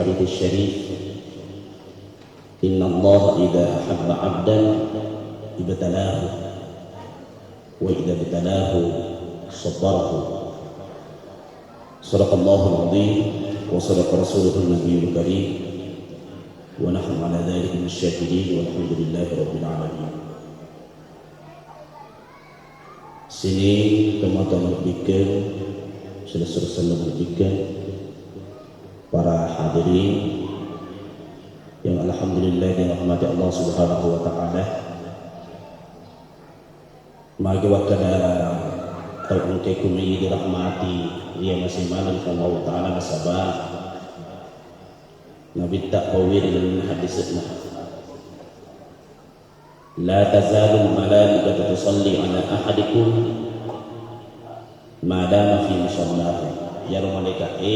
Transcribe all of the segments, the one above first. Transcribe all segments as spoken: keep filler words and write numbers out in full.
الحديث الشريف: إن الله إذا أحب عبدا ابتلاه، وإذا ابتلاه صبره. صدق الله العظيم وصدق رسوله النبي الكريم، ونحن على ذلك من الشاهدين، والحمد لله رب العالمين. Sining tomatoa malebbikkeng, seddi-seddi selleng malebbikkeng, para hadirin yang alhamdulillah dirahmati Allah Subhanahu wa Ta'ala. Magi wakkeda tau engkae kumui dirahmati ri masing-masing Allah Ta'ala, nasaba Nabitta pauwi ri lalenna hadisna. La tazalul malaikatu tusalli ala ahadikum ma dama fi musallahu. Iyaro malaika'e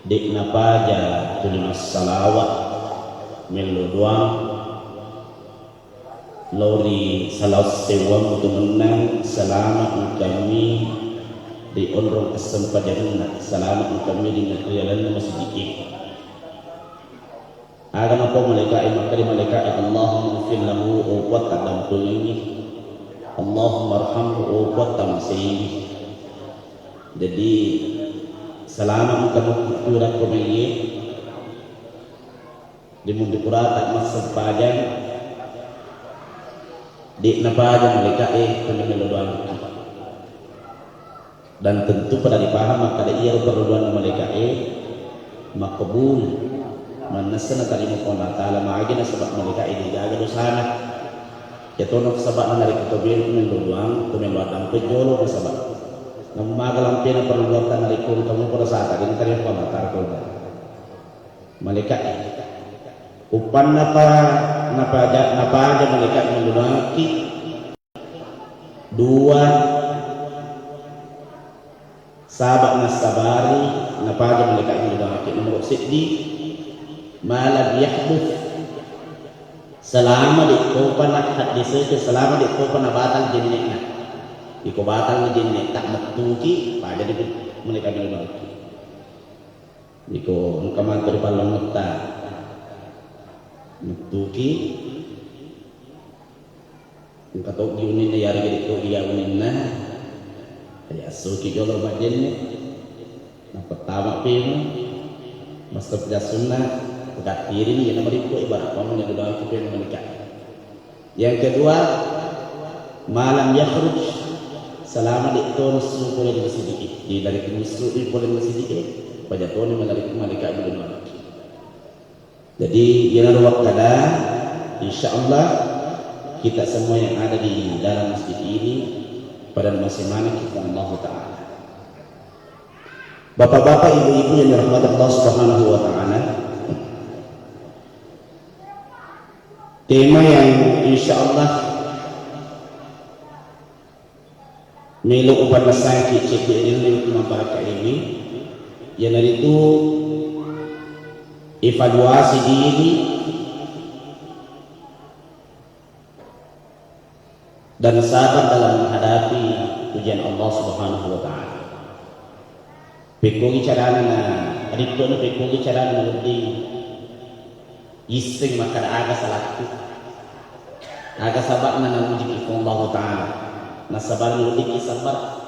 de' napaja tuli massalawa mello doang lao ri sala sewwammu tu mennang selama engkami ri onrong assempajangenna, selama engkami ri, ri lalenna masjidi'e. Aga napau malaika'e, makkeda malaika'e, "Allahumma ighfir lahu," oh Puatta dampengengngi. "Allahumma arhamhu," oh Puatta maseiwi. Jadi selama engka mukku turakko maiye, di mundi purata massempajang, de' napaja malaika'e tuli mello doang. Dan tentu pada ripahang makkeda iyaro perelluanna malaika'e makkabul, mannessa natarima Puang Allah Ta'ala magi nasaba malaika'e de'gaga dosana. Iyatona saba'na narekko to melo mello doang, to melo addampeng jolo nasaba. Namu maga lampena perelluatta narekko engka mupa dosata, de' natarima Puang Allah Ta'ala. Malaika'e. Uppanna pa napaja, napaja malaika'e mello doangekki. Dua, saba' nassabari napaja malaika'e mello doangekki. Nomoro seddi, ma lam yahduts, selama de' topa nahaddeseke, selama de' topa nabatal jenne'na. Iko batal jenne'ta mettuki, pajani malaika'e mello doangekki. Iko engka mantu ri pallongetta mettuki, engka toggi uninna, iyarega de' toggi iya uninna, jadi assoki jolo majjenne, nappa tama pemu, massempajang sunna, pegattirini, iyana marippu, ibarat pammu nadodoangki pemu menikah. Yang kedua, ma lam yakhruj, selama de' to messu pole ri masjidi'e. Jadi dari messu pole ri masjidi'e, paja toni malari-, malaika' mello doangekki. Jadi, iyanaro wakkeda, insya Allah kita semua yang ada di dalam masjid ini pada masih mana kita Allah Ta'ala. Bapak-bapak, ibu-ibu yang dirahmati Allah Subhanahu wa Ta'ala, tema yang insya Allah melo upannessangki cedde' ri wettu mabbarakka ini, iyanaritu evaluasi diri dan sabar dalam menghadapi ujian Allah Subhanahu wa Ta'ala. Pekkogi carana na, rikkona pekkogi carana wedding isseng makkeda aga salakku. Aga saba'na naujiki Puang Allahu Ta'ala. Nasaba weddikki sabar.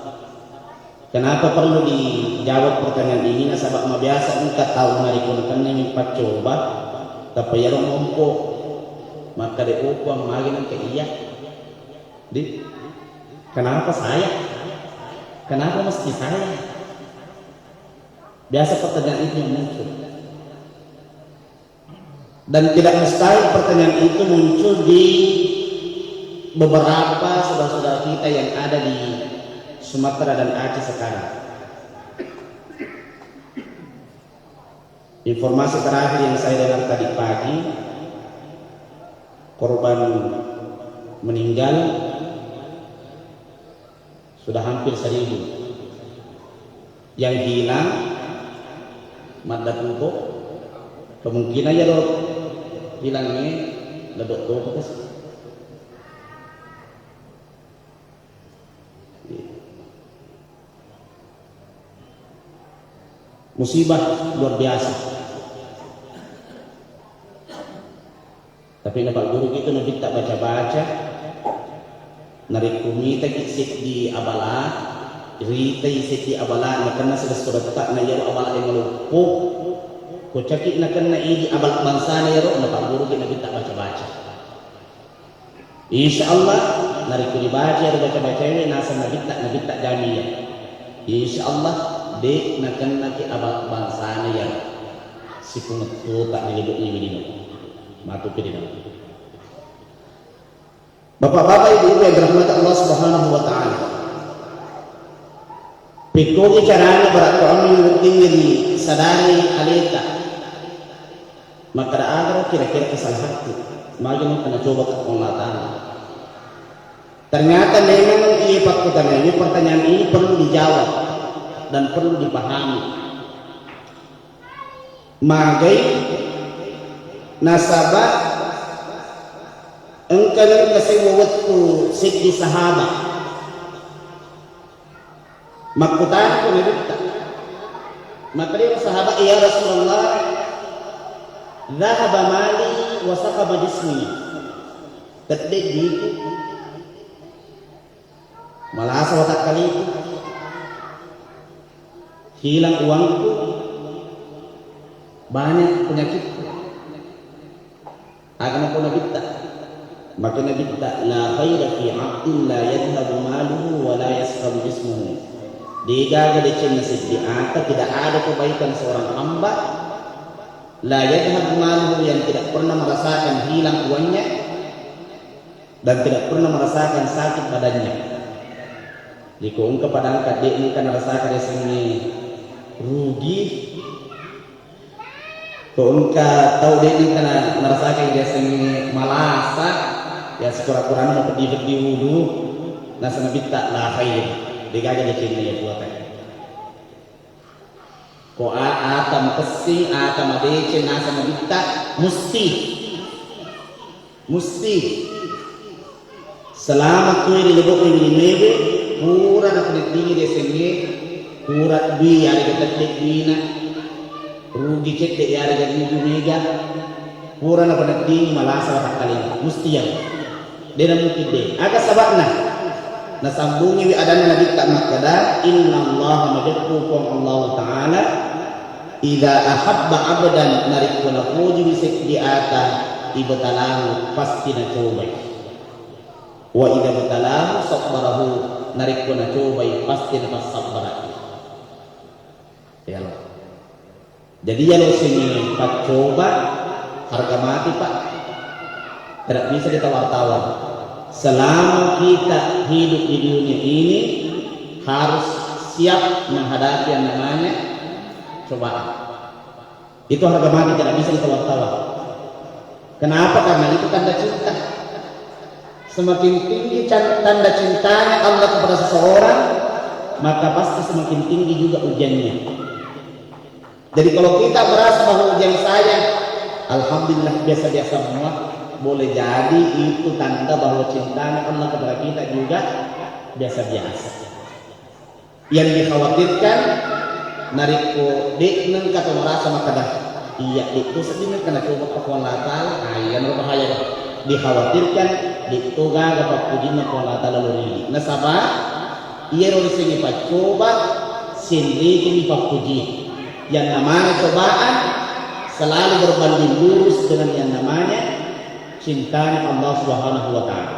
Kenapa perlu dijawab pertanyaan ini? Nasaba mabiasa engka tau narekko nakennemi paccoba, tappa iyaro mompo makkeda, "Oh, Puang, magi nengka iya?" Di, kenapa saya? Kenapa mesti saya? Biasa pertanyaan itu yang muncul. Dan tidak mustahil pertanyaan itu muncul di beberapa saudara-saudara kita yang ada di Sumatera dan Aceh sekarang. Informasi terakhir yang saya dengar tadi pagi, korban meninggal sudah hampir seribu. Yang hilang madda tuto, kemungkinan ya lo hilangnya ledok tuto. Musibah luar biasa. Tapi napagguruki tu nabitta baca-baca, narekko mitaki seddi abala, ritai seddi abala, nakenna silessuretta, na iyaro abala e maloppo, ko caki nakenna idi abala bangsana iyaro, napagguruki nabitta baca-baca. Insya Allah, narekko dibaca iyaro baca-bacae, naseng nabitta, nabitta jami iya. Insya Allah, de nakennaki abala bangsana iyaro. Sipungettuta ri lebo'na lino. Matupi ri dalam. Bapak-bapak, ibu-ibu yang dirahmati Allah Subhanahu wa Ta'ala. Pekkogi carana barakko ammi penting disadari aleta. Makkeda agaro kira-kira kesalahanku. Magi nengka nacoba Allah Ta'ala. Ternyata memang iya pakkutana ini, pertanyaan ini perlu dijawab dan perlu dipahami. Magai nasaba engka, engka sewwa wettu seddi sahaba makkutana ko Nabitta. Makkeda sahaba, "Ya Rasulullah, dhahaba mali wa saqata jismi." Tedde duiku, malasa watakkaliku, hilang uangku, banyak penyakitku. Aga napau Nabitta? Maka Nabitta, "La khaira fi abdin la yadhhabu maluhu wa la yasqatu jismuhu." Degaga decenna seddi ata, tidak ada kebaikan seorang hamba, la yadhhabu maluhu, yang tidak pernah merasakan hilang uangnya, dan tidak pernah merasakan sakit badannya. Jadi ko engka padangka de engka narasakan yasengnge rugi, ko engka tau de engka na-, narasakan yasengnge malasa, ya sekura-kurana mapeddi-peddi ulu, nasaba Nabitta la khair, degaga decenna iya puata. Ko a-, ata makessing, ata madeceng, nasaba Nabitta, musti. Musti. Selama kui ri lebo'na linoe, pura napeneddingi decengnge, pura dui yarega tedde duina, rugi cedde yarega rugi mega, pura napeneddingi malasa watakkalena. Musti iyaro. De namungkin de. Aga saba'na? Nasambungiwi adanna Nabitta makkeda, "Innallaha," majeppu Puang Allahu Ta'ala, "idza ahabba abdan," narekko napojiwi seddi ata, "ibtalahu," pasti nacobai. "Wa idza ibtalahu sabbarahu," narekko nacobai pasti napassabbaraki. Ya Allah. Jadi, iyaro yasengnge paccoba, harga mati, Pak. Tidak bisa ditawar-tawar. Selama kita hidup di dunia ini, harus siap menghadapi yang namanya cobaan. Itu harga mati, tidak bisa ditawar-tawar. Kenapa? Karena itu tanda cinta. Semakin tinggi can-, tanda cintanya Allah kepada seseorang, maka pasti semakin tinggi juga ujiannya. Jadi, kalau kita merasa bahwa ujian saya, alhamdulillah, biasa-biasa semua, boleh jadi itu tanda bahwa cintanya Allah kepada kita juga biasa-biasa. Yang dikhawatirkan, narekko de nengka to merasa makkeda, "Iya, de to seddi nengka nacoba Puang Allah Ta'ala," ah, iyanaro bahaya. Dikhawatirkan, de to gaga pappujinna Puang Allah Ta'ala lao ri idi. Nasaba, iyaro risengnge paccoba, senrekengmi pappuji. Yang namanya cobaan selalu berbanding lurus dengan yang namanya cintanya Allah Subhanahu wa Ta'ala.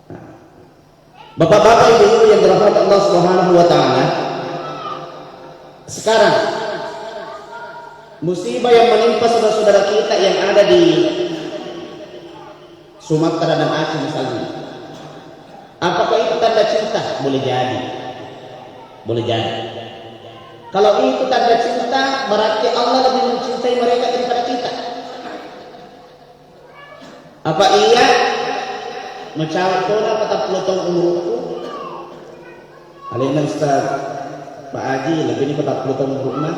Nah, Bapak-bapak, ibu-ibu yang dirahmati Allah Subhanahu wa Ta'ala, sekarang musibah yang menimpa saudara-saudara kita yang ada di Sumatera dan Aceh misalnya. Apakah itu tanda cinta? Boleh jadi. Boleh jadi. Kalau itu tanda cinta, berarti Allah lebih mencintai mereka daripada kita. Apa iya? Macawe tona patappulo taung umurku. Alena Ustaz Pak Haji, lebih ni patappulo taung umurna.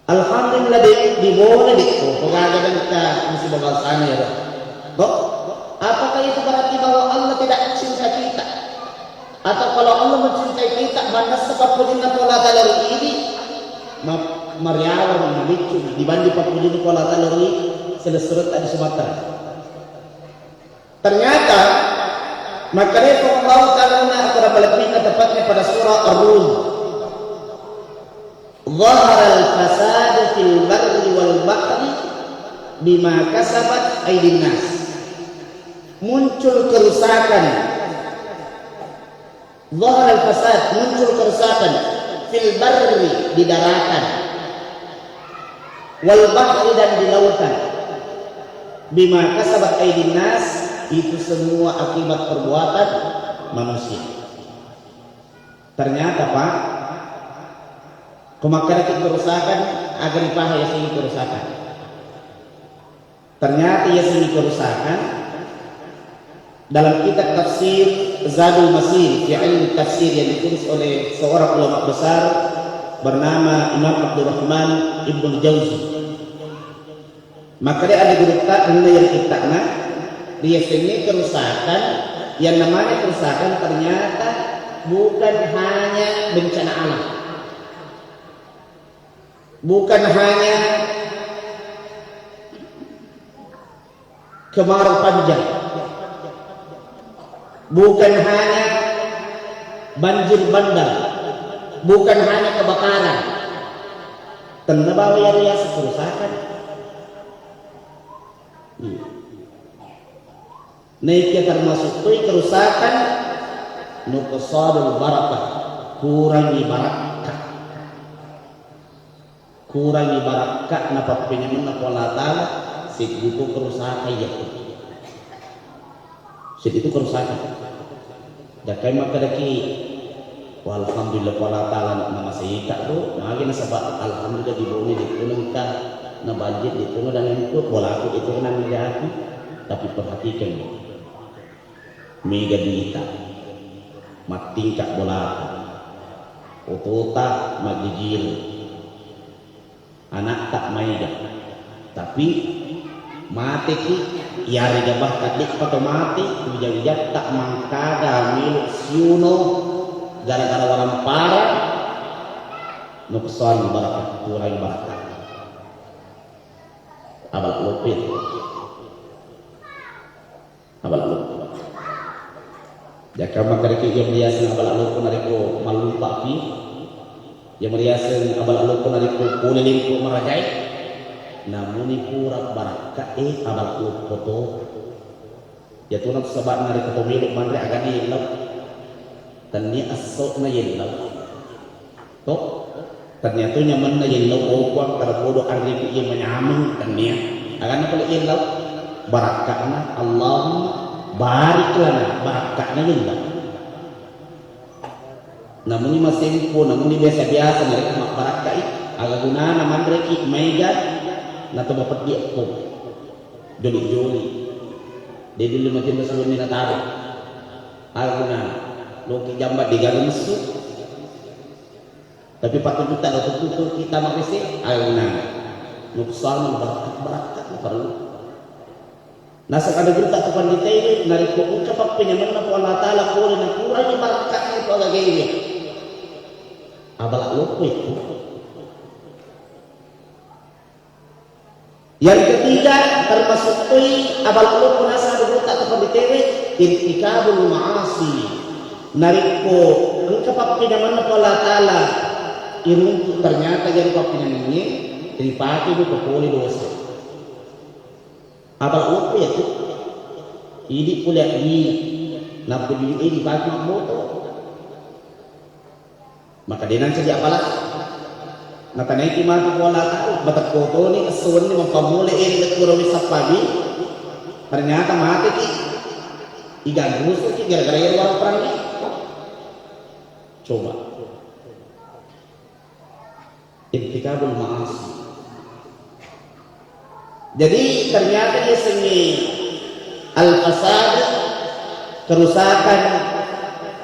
Alhamdulillah, de, di bona de, oh, pegawai dan ka musibah bangsana ya, Pak. Toh? Apakah itu berarti bahwa Allah tidak cinta kita? Atau kalau Allah mencintai kita, manessa pappujinna Puang Allah Ta'ala ri idi, ma-, mariawa, mabiccu dibanding pappujini ko Allah Ta'ala ri selessuretta di Sumatera. Ternyata makkedai Allah Ta'ala na akan lebihnya tepatnya pada surah Ar-Rum. Zaharal fasadu fil barri wal bahri bima kasabat aidin nas. Muncul kerusakan. Zaharal fasad, muncul kerusakan, fil barri, di daratan, wal bahri, dan di lautan, bima kasabat aidin nas, itu semua akibat perbuatan manusia. Ternyata, Pak, ko makkedaki kerusakan, aga ripaha yasengnge kerusakan. Ternyata yasengnge kerusakan, dalam kitab tafsir Zadul Masir fi Ilmi Tafsir yang ditulis oleh seorang ulama besar bernama Imam Abdurrahman Ibnu Jauzi. Makkeda ada gurutta, nuna yang kitabna, yasengnge kerusakan, yang namanya kerusakan ternyata bukan hanya bencana alam. Bukan hanya kemarau panjang, bukan hanya banjir bandang, bukan hanya kebakaran. Tenna bawa yaro yaseng kerusakan. Iya. Naikia termasuk toi kerusakan, nuqsanul barakah, kurangi barakka. Kurangi barakka na pappenyamenna Puang Allah Ta'ala, seddi tu kerusakan iya tu. Seddi tu kerusakan. Dakai makkedaki, "Wah, alhamdulillah, Puang Allah Ta'ala na-, namasei ka tu." Magi nasaba alhamdulillah di Bone de tu nengka na banjir, de tu na dan itu bolaku de tu na mega ati. Tapi perhatikan, mega duita, mattingka bolaku, otota maggigiring. Anakta maega, tapi mateki, iyarega bahkan de'pa to mate, wija-wijatta mangkaga melo siuno gara-gara warampara, nuqsan barakah, kurangi barakah. Abala loppo. Abala loppo. Jaka makkedaki iya riaseng abala loppo narekko mallumpa'pi. Iya riaseng abala loppo narekko pole lempo marajae. Namuni pura barakka e abala loppo to. Iyatu nasaba narekko to melo manre agani yellau. Tennia esso'na yellau. To, tennia to nyamenna yellau, oh Puang, kada bodo anreku iya manyameng, tennia. Aganna pale yellau, barakka'na, Allahumma barik lana, barakka'na yellau. Namuni masempo, namuni biasa-biasa, narekko mabbarakka'i, aga gunana manreki maega nato mapeddi eppo. Joli-joli. De' dulu matinro suwenni nataro. Aga gunana, loki jamba degaga messu. Tapi patututta lo tuttu kita mabese, ayo na nuqsanul barakka, barakka na parellu. Nasaba ada gurutta tu pandita ini, narekko engka pappenyamenna Puang Allah Ta'ala pole nakurangi barakka itu aga gaiwe. Abala loppo itu. Yang ketiga, termasuk toi abala loppo nasaba gurutta tu panditewe, irtikabul ma'asi. Narekko engka pappenyamenna Puang Allah Ta'ala iruntu, ternyata jadi pappenyamengnge ripake mi papole dosa. Abala loppo ya tu. Idi pole di nappa di idi pake mabboto. Maka de' nancaji abala. Natanaiki matu Puang Allah Ta'ala, matekko toni esso wenni mappamula iri lettu rawi sappabi. Ternyata mateki. Iganrusuki gara-gara iyaro warang perangi. Coba. Irtikabul ma'asi. Jadi ternyata yasengnge al-fasad, kerusakan,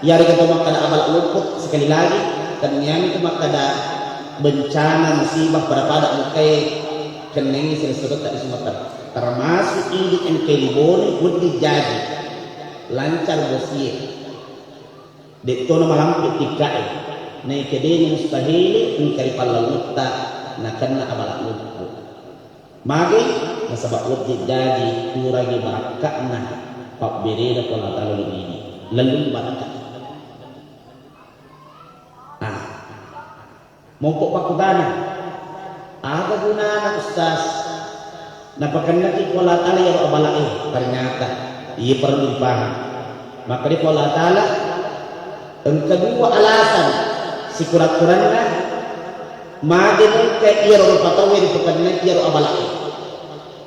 iyarega to makkeda abala loppo, sekali lagi, tenniani to makkeda bencana musibah pada-pada engkae kennengngi selessuretta di Sumatera. Termasuk idi engkae di Bone, wedding jaji, lancar bosie. De'tona malampe tikkae, naikede mustahili engka ri pallangutta nakenna abala loppo. Magi? Nasaba wedding jaji kurangi barakka'na pabberena ko Allah Ta'ala lolong idi. Lellung barakka. Ah. Mompo pakkutana, aga gunana, Ustaz, napakennaki ko Allah Ta'ala iyaro abalae? Ternyata iya perlu dipaham. Makkeda ko Allah Ta'ala, engka dua alasan sikura-kuranna magi nengka iyaro rupa tauwe ripakennaki iyaro abalae.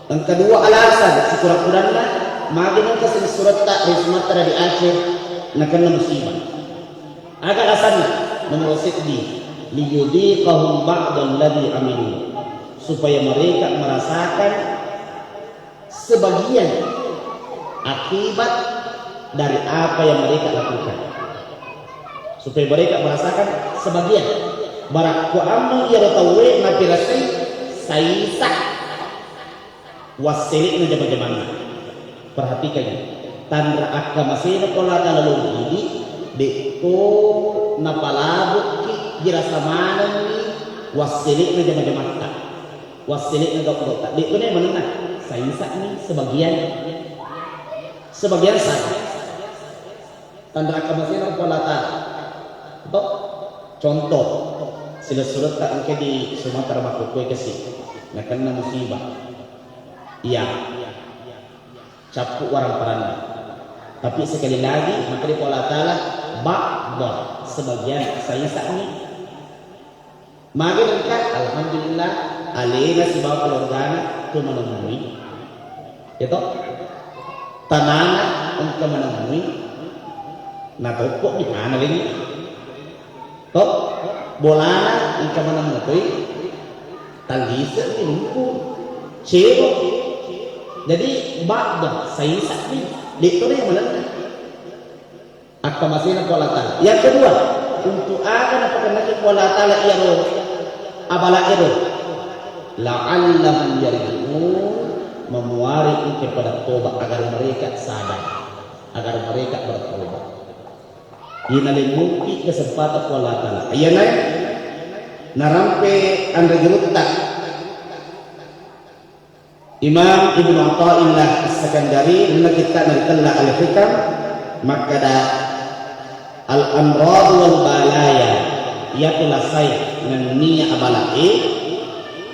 Engka dua alasan sikura-kuranna magi nengka silessuretta ri Sumatera, di Aceh, nakenna musibah. Aga alasanna? Nomor seddi, liyudhiqahum ba'dalladzi amilu, supaya mereka merasakan sebagian akibat dari apa yang mereka lakukan. Supaya mereka merasakan sebagian. Barakko amma iyaro tauwe napirasai saisa wassele'na jama-jamanna. Perhatikan, tanra akkamasena ko Allah Ta'ala lolong idi, de'to napalabukki, dirasa manenni wassele'na jama-jamatta, wassele'na gau-gauta. De'to na manenna, saisa'ni sebagian, sebagian saja. Tanra akkamasena ko Allah Ta'ala. To? Contoh, silessuretta engka di Sumatera makkukue kasi, nakenna musibah. Iya. Cappu waramparanna. Tapi sekali lagi, makkeda ko Allah Ta'ala, ba'dha, sebagian, saisa'ni. Magi engka, alhamdulillah, alena sibawa keluargana tu manemmui. Ya toh? Tanana engka manemmui, natoppo mi tanah lainnya. Toh? Bolana engka manemmui, tallise mi lumpu, cebo. Jadi, ba'dha, saisa mi, de'to yang manenna. Akkamasena ko Allah Ta'ala. Yang kedua, untuk aga napakennaki ko Allah Ta'ala iyaro abala ero? La'allahum yarji'un, mamuare engka pada toba, agar mereka sadar, agar mereka bertobat. Ina lemmungki kesempatan ko Allah Ta'ala. Iyanae narampe anre gurutta. Imam Ibnu Athaillah As-Sakandari, nenna kitta'na ritella Al-Hikam, makkada, "Al-amradu wal balaya, iyatu lasae nenniya abala'e,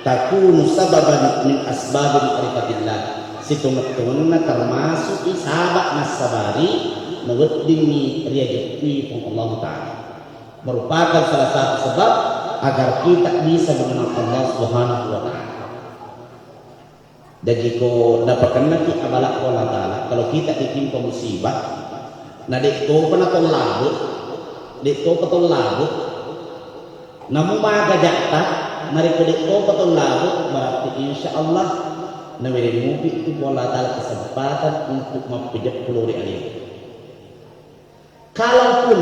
takunu sababan min asbabi ma'rifatillah." Sitonget-tongenna termasuki sabab nassabari naweddingngi riajeppui Puang Allah Ta'ala. Merupakan salah satu sebab agar kita bisa mengenal Allah Subhanahu wa Ta'ala. Jaji ko napakennaki abala ko Allah Ta'ala, kalau kita ditimpa musibah, na de'topa natollabu, de'topa tollabu, namu maga jatta, narekko de'topa tollabu, berarti insya Allah nawereng mupi tu ko Allah Ta'ala kesempatan untuk mappejeppu lao ri alena. Kalaupun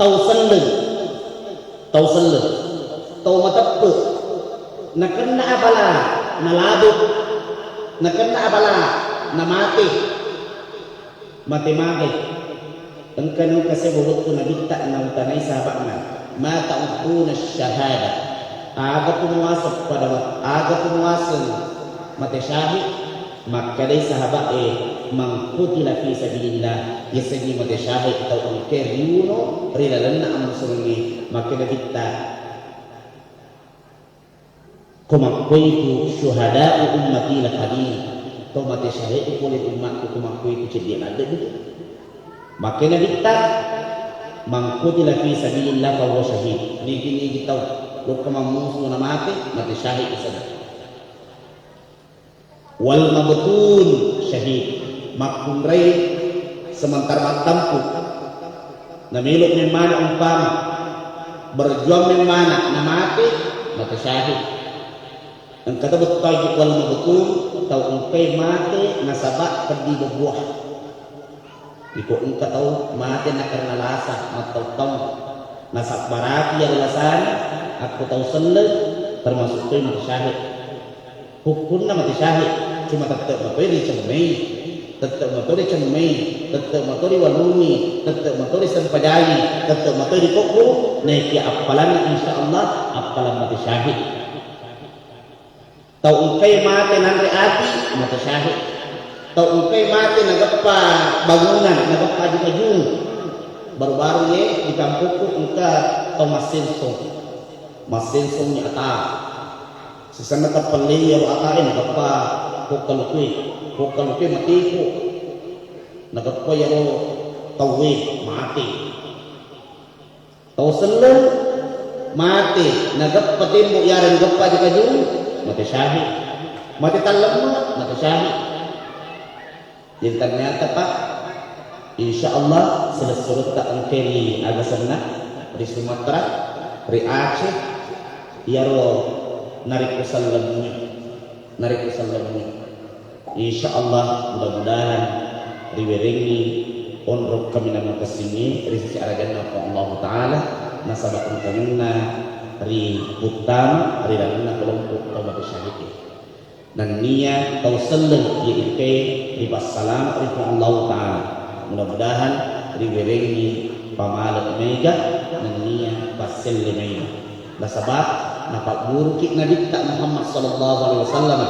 tau selleng, tau selleng, tau mateppe, nakenna abala, nalabu, nakenna abala, namate, mate magai. Engka nengka sewa wettu nabitta nautanai sahaba'na, "Ma ta'udduna syahada?" Aga tu muaseng pada, aga tu muaseng mate syahid? Makkedai sahaba'e, "Man qutila fi sabilillah," yasengnge mate syahid tau engkae riuno ri lalenna ammusurengnge. Makkeda Nabitta, "Ko makkoitu syuhada'u ummati laqalil," to mate syahid pole ummatku ko makkoitu ceddi ladde tu. Makkeda Nabitta, "Man qutila fi sabilillah fahuwa syahid." Nigi-nigi tau lokka mammusu namate, mate syahid isana. Wal mabtun syahid, makkunrai sementara mattampu, namelo memmana umpama, berjuang memmana, namate, mate syahid. Engka to bettuangi wal mabtun, tau engkai mate nasaba peddi bobboa. Iko engka tau mate nakarena lasa, mattau-tau. Nasabbaraki iyaro lasana, akko tau selleng, termasuk toi mate syahid. Hukkunna mate syahid, cuma tette matoi ricemmei. Tette' matori cemmei, tette' matori walungi, tette' matori sempajangi, tette' matori kokku, naekia appalanna, insya Allah appalang mate syahid. Tau engkai mate nanre api, mate syahid. Tau engkai mate nageppa bangunan, nageppa aju-ajung. Baru-baru ye di kampokku engka tau massensong. Massensong ni ata. Sisenna tappellewi iyaro atae nageppa kokkalukue. Kokkalukue mateko. Nageppa iyaro tauwe mate. Tau selleng mate, nageppa tembo iyareng geppa aju-ajung, mate syahid. Mate tallemma, mate syahid. Jadi ternyata, Pak, insya Allah silessuretta engke ri aga senna, ri Sumatera, ri Aceh, iyaro narekko sellengngi, narekko sellengngi. Insya Allah, mudah-mudahan riwerengngi onrong kaminang makessingnge ri sisi arajanna Puang Allahu Ta'ala, nasaba engkangenna ri puttama ri lalenna kelompok tau mate syahid. Nennia tau selleng iye engkae ripassalama ri Puang Allahu Ta'ala. Mudah-mudahan riwerengngi pamale maega nennia passelle maega. Nasaba napagguruki Nabitta Muhammad sallallahu alaihi wasallam,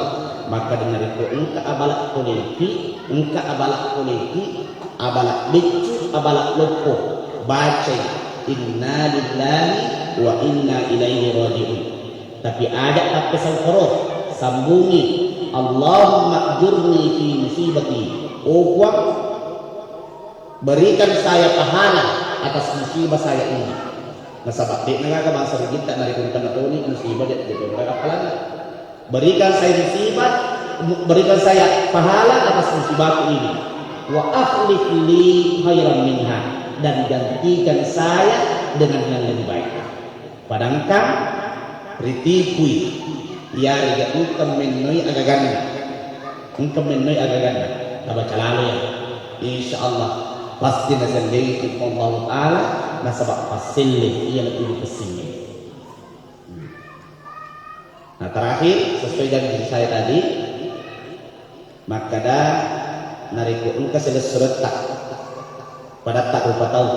makkeda narekko engka abala poleki, engka abala poleki, abala beccu, abala loppo, bacai inna lillahi wa inna ilaihi raji'un. Tapi aja tappesang koro, sambungi, Allahumma ajurni fi musibati. Oh Puang, berikan saya pahala atas musibah saya ini. Nasaba de'na gaga bangsa Rigitta narekko engka toni musibah de', de' gaga pahalana. Berikan saya musibah, berikan saya pahala atas musibahku ini. Wa akhlif li khairan minha, dan gantikan saya dengan yang lebih baik. Padangkang ritipui, iyarega engka mennoi agaganna. Engka mennoi agaganna. Tabaca lalo ya. Insya Allah pasti nasellengi Puang Allahu Ta'ala, nasaba passelle iya lebih pessingnge. Nah, terakhir, sesuai janji saya tadi, makkeda narekko engka silessuretta padatta rupa tau,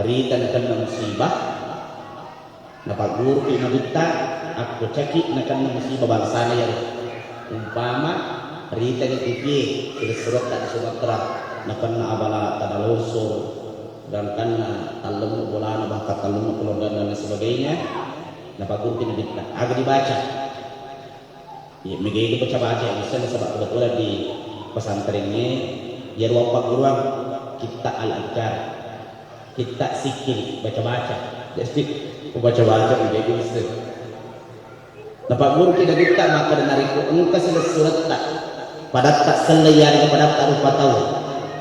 rita nakenna musibah, napagguruki Nabitta, akko caki nakenna musibah bangsana iyaro. Umpama, ritani ipie silessuretta di Sumatera, nakenna abala tanah longsor, gangkanna tallemmu bolana, bahkan tallemmu keluarga dan lain sebagainya, napagguruki Nabitta. Aga dibaca? Iya, mega itu baca-baca, bisa nasaba kebetulan di pesantrennya, ya ruang pagguruan, kitta al-adkar, kitta sikil, baca-baca. Jadi, baca-baca, mega itu bisa. Napagguruki Nabitta, makkeda narekko engka silessuretta padatta selle iyarega padatta rupa tau,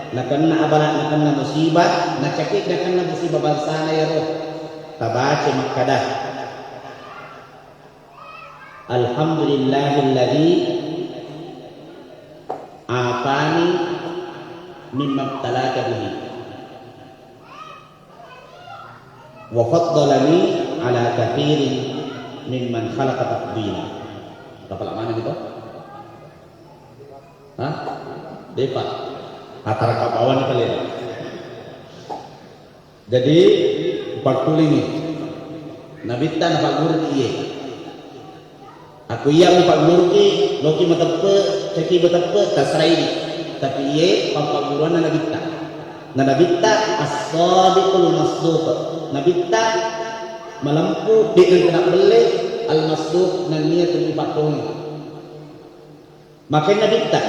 nakenna abala, nakenna musibah, nacaki nakenna musibah bangsana iyaro, tabaca makkeda, Alhamdulillahilladzi afani mimma ibtalaka bihi wa faddalani ala katsirin mimman khalaqa tafdila. Kapala mana gitu? Hah? Depa. Atara kapawan kalian. Jadi, upakkulingi. Nabitta napagguruki iye. Aku iya mupagguruki, loki mateppe, caki mateppe, tasrai. Tapi iye pappagguruanna Nabitta. Na Nabitta as-sadiqul masduq. Nabitta malempu, de' nengka nabbelle, al-masduq, nennia tuli pakkulingi. Makenna Nabitta,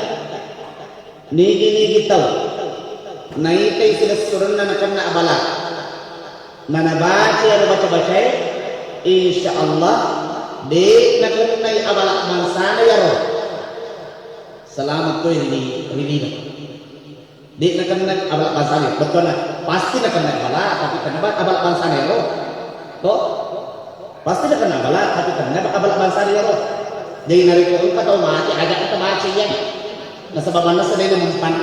nigi-nigi tau naitai silessurenna nakenna abala, nanabaca iyaro baca-bacae, insya Allah de' nakennai abala bangsana iyaro. Selamat toi ri, ri lino. De' nakenna abala bangsana, bettuanna pasti nakenna abala, tapi kenna ba-, abala bangsana ero. To? Pasti nakenna abala, tapi kenna ba-, abala bangsana ero. Jadi narekko engka tau mate, aja' kita baca iya. Nasaba manessa de' na mempan.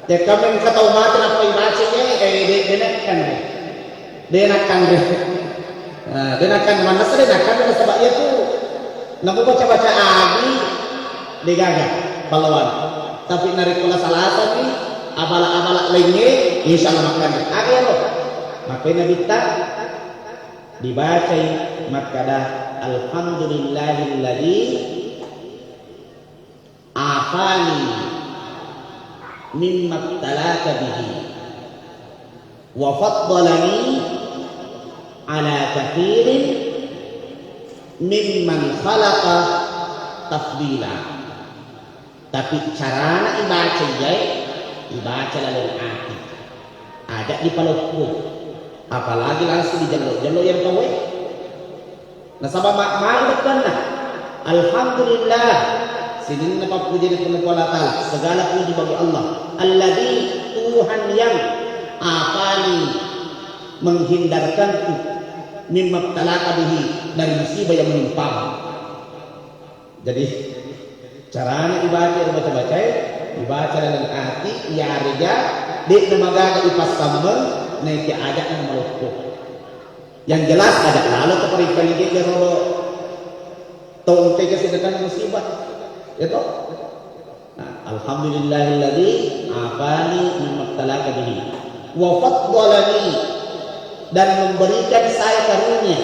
Tekka engka tau mate nappa ibaca iya, eh, de', de' nakenna. De' nakkanre. Nah, de' nakkanre, manessa de' nakkanre nasaba iyatu namubaca-baca agi de' gaga pallawan. Tapi narekko la salasani abala-abala laingnge, insya Allah makkanre. Aga ero? Makkai Nabitta dibacai makkada, "Alhamdulillahilladzi afani mimma ibtalaka bihi wa faddalani ala katsirin mimman khalaqa tafdila." Tapi carana ibaca iyae, ibaca laleng ati. Aja dipaloppo. Apalagi langsung dijello-jello iyaro tauwe. Nasaba ma-, magi bettuanna. Alhamdulillah. Sininna pappuji ri Puang Allah Ta'ala. Segala puji bagi Allah. Alladzi, Tuhan yang, afani, menghindarkanku, mimma ibtalaka bihi, dari musibah yang menimpamu. Jadi, carana ibaca ero baca-bacae, ibaca laleng ati, iyarega de'na magaga ipassammeng, naiki aja'na maloppo. Yang jelas aja lalo ko paripaligi ero tau engkae kasidangkan musibah. Ya toh? Nah, alhamdulillahilladzi afani mimma ibtalaka bihi wa faddalani, dan memberikan saya karunia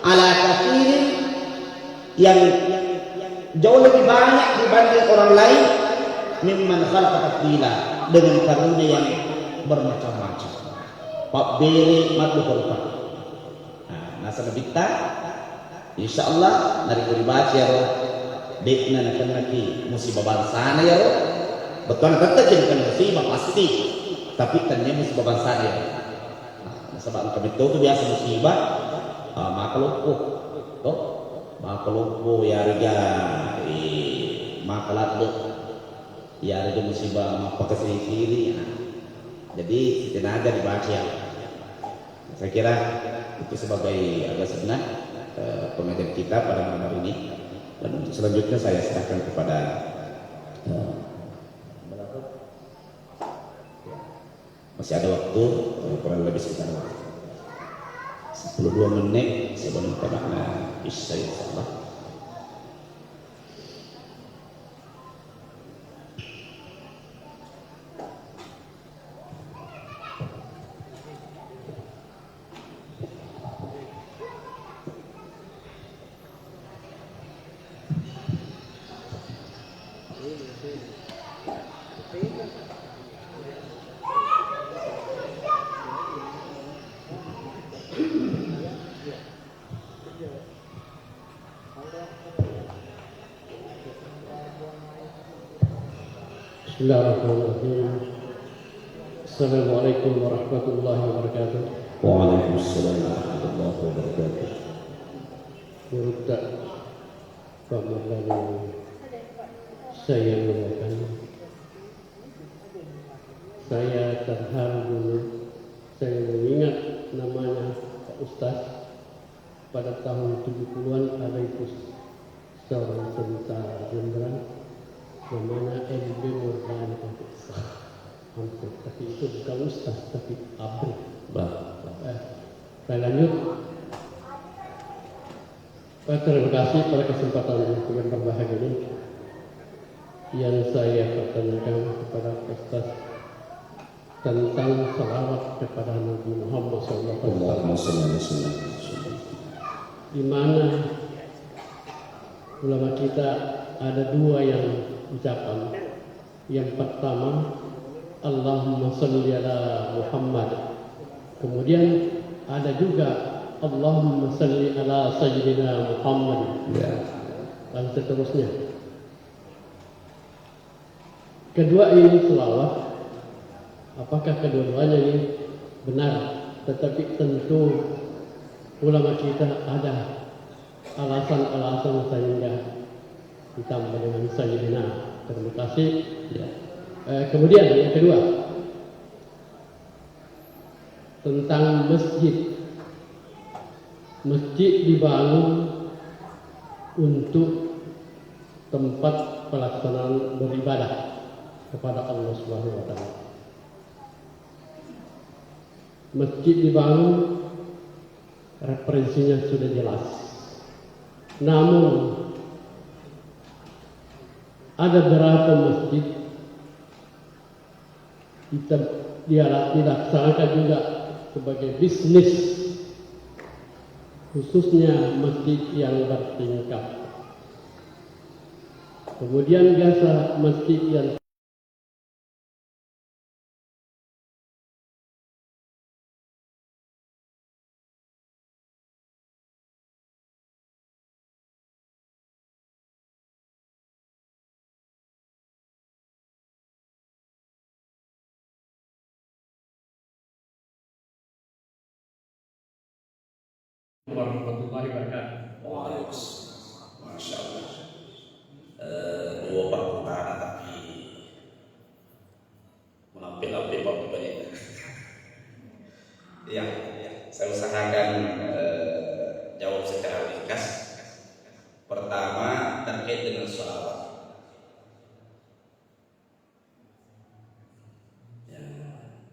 ala katsirin, yang jauh lebih banyak dibanding orang lain, mimman khalaqa tafdila, dengan karunia yang bermacam-macam. Pabbere maddupa-rupa. Nah, nasaba Nabitta, insya Allah, narekko ribaca iyaro, de'na nakennaki musibah bangsana iyaro, bettuanna tette' jadi kena musibah, pasti. Tapi tennia musibah bangsana iyaro. Nah, nasaba engka metto tu biasa musibah, ah, maka loppo. Toh? Maka loppo, iyarega, eh, maka ladde. Iyarega musibah mappakasiri-siri. Nah. Jadi, sitennaga dibaca ya. Saya kira itu sebagai, eh, pengajian kita pada malam hari ini. Dan untuk selanjutnya saya serahkan kepada, eh, masih ada waktu, eh, kurang lebih sekitar sepuluh dua menit sebelum kita makna Isya, insya Allah. Bismillahirrahmanirrahim. Assalamualaikum warahmatullahi wabarakatuh. Waalaikumsalam warahmatullahi wabarakatuh. Gurutta, Pak Mardhani, saya muliakan. Saya terharu dulu, saya mengingat namanya Pak Ustaz. Pada tahun tujuh puluhan ada itu seorang tentara jenderal namanya M B Murdani. Ampun, tapi itu bukan ustaz, tapi abri. Bah. Eh, saya lanjut. Eh, terima kasih pada kesempatan yang berbahagia ini. Yang saya pertanyakan kepada Ustaz tentang salawat kepada Nabi Muhammad sallallahu alaihi wasallam. Allahumma shalli ala sayyidina Muhammad. Di mana ulama kita ada dua yang ucapan. Yang pertama, Allahumma shalli ala Muhammad. Kemudian ada juga, Allahumma shalli ala sayyidina Muhammad. Ya. Dan seterusnya. Kedua ini selawat, apakah kedua-duanya ini benar? Tetapi tentu ulama kita ada alasan-alasan sehingga ditambah dengan sayyidina. Terima kasih. Ya. Eh, kemudian yang kedua, tentang masjid. Masjid dibangun untuk tempat pelaksanaan beribadah kepada Allah Subhanahu wa Ta'ala. Masjid dibangun, referensinya sudah jelas. Namun, ada berapa masjid Kita diala-, dilaksanakan juga sebagai bisnis, khususnya masjid yang bertingkat. Kemudian biasa masjid yang Warahmatullahi wabarakatuh. Waalaikumsalam. Masya Allah. Eh, dua perputaran tapi melampe-lampe Pak Bupati. Ya, ya. Saya usahakan, eh, jawab secara ringkas. Pertama, terkait dengan sholawat. Ya,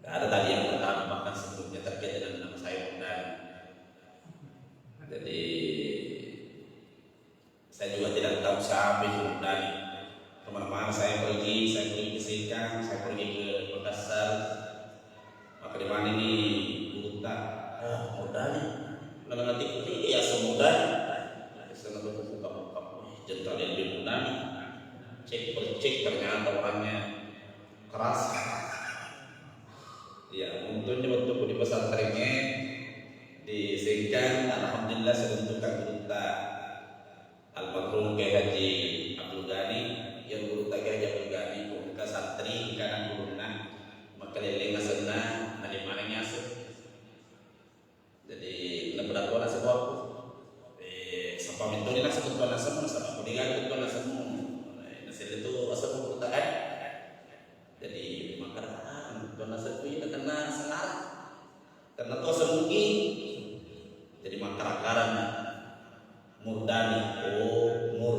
ada tadi yang pertama, bahkan sebelumnya terkait dengan nama saya Murdani. Jadi, saya juga tidak tahu siapa itu Murdani. Kemana-mana saya pergi, saya pergi ke Sengkang, saya pergi ke Makassar. Maka di mana ini gurutta? Ah, Murdani. Lalu nanti, iya, semua Murdani. Saya nanti buka-buka, wih, Jenderal L B Murdani. Cek per cek, ternyata orangnya keras. Iya, untungnya waktu di pesantrennya di Sengkang, alhamdulillah, saya bentukkan gurutta. Almarhum Kiai Haji Abdul Ghani, yang gurutta Kiai Haji Abdul Ghani, engka santri, engka anak gurunna, makkalelleng asenna, nalimanengngi aseng. Jadi, napada kuana sebab, eh, sapa mentoni naseng ketua naseng, nasaba ko degaga ketua naseng, eh, naselle tu aseng gurutta kan. Jadi, makkara-kara ketua naseng tu iya, karena sengaja. Karena to aseng Buggi. Jadi makkara-karana Murdani, oh, Mur.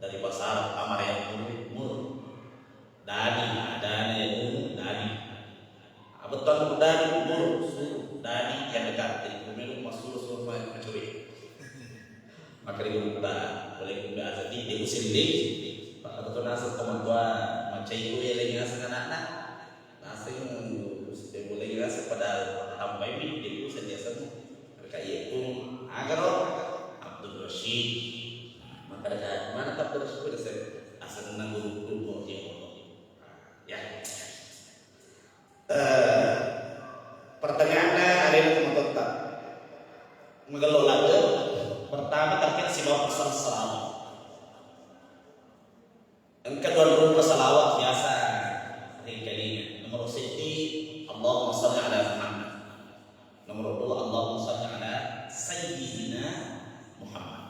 Dari bahasa Arab, amar ya Mur, Mur. Dani, Dani ya Mur, Dani. Apa tuan Murdani, Mur, Su, Dani, yang dekat. Jadi pemilu masuk, masuk, masuk, masuk. Maka di gurutta, boleh gurutta aseng di, di usilli. Pak, apa tuan aseng teman tua, macai gue, lagi aseng anak-anak. Naseng, eh, boleh dirasa pada hambai mi, jadi bisa dia semu. Mereka iya pun, agaro, Abdul Rashid. Maka ada, mana Abdul Rashid pada saya? Asal nang guru, guru mau dia ngomong. Ya. Eh, pertanyaannya ada yang mau tetap. Mengelola ke, pertama terkait si bapak salah. Engka dua rupa salawat biasa rikalinga. Nomor seddi, Allahumma salli ala Muhammad. Nomor dua, Allahumma salli ala Sayyidina Muhammad.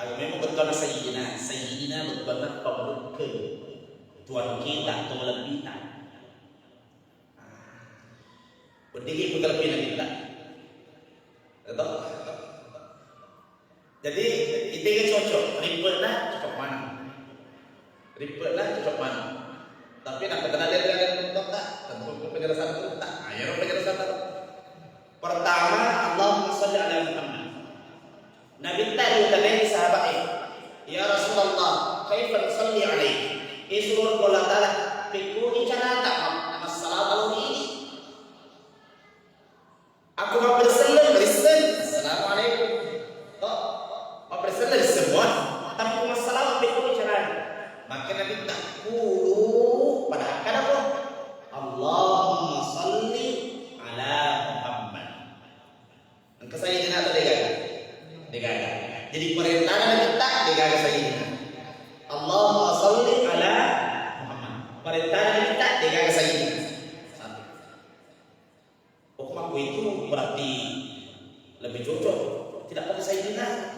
Aga memang bettuanna Sayyidina, Sayyidina bettuanna pammurukkeng. Tuan kita, tuan lebita. Weddingngi pegalebbina kita. Betul? Jadi, itega cocok, rippe'na cocok maneng. Rippe'na cocok maneng. Tapi nak kena dia dengan tak, tentu ke penjelasan itu tak. Nah, ya, penjelasan itu. Pertama, Allahumma salli ala Muhammad. Nabitta riutanai sahabat e, "Ya Rasulullah, kaifa nusalli alaik?" Eh, suruh Allah Ta'ala, pekkogi carata ma-, massalawat lao ri idi. Aku mabberselleng, risseng, "Assalamualaikum." Toh, mabberselleng risseng mua. Tapi ku massalawat, pekko carana? Maka Nabitta, "Qulu," pada akkadako, "Allahumma salli ala Muhammad." Engka Sayyidina atau degaga? Degaga. Jadi perintahna Nabitta degaga Sayyidina. "Allahumma salli ala Muhammad." Perintahna Nabitta degaga Sayyidina. Satu. Oh, makku itu berarti lebih cocok. Tidak pakai Sayyidina.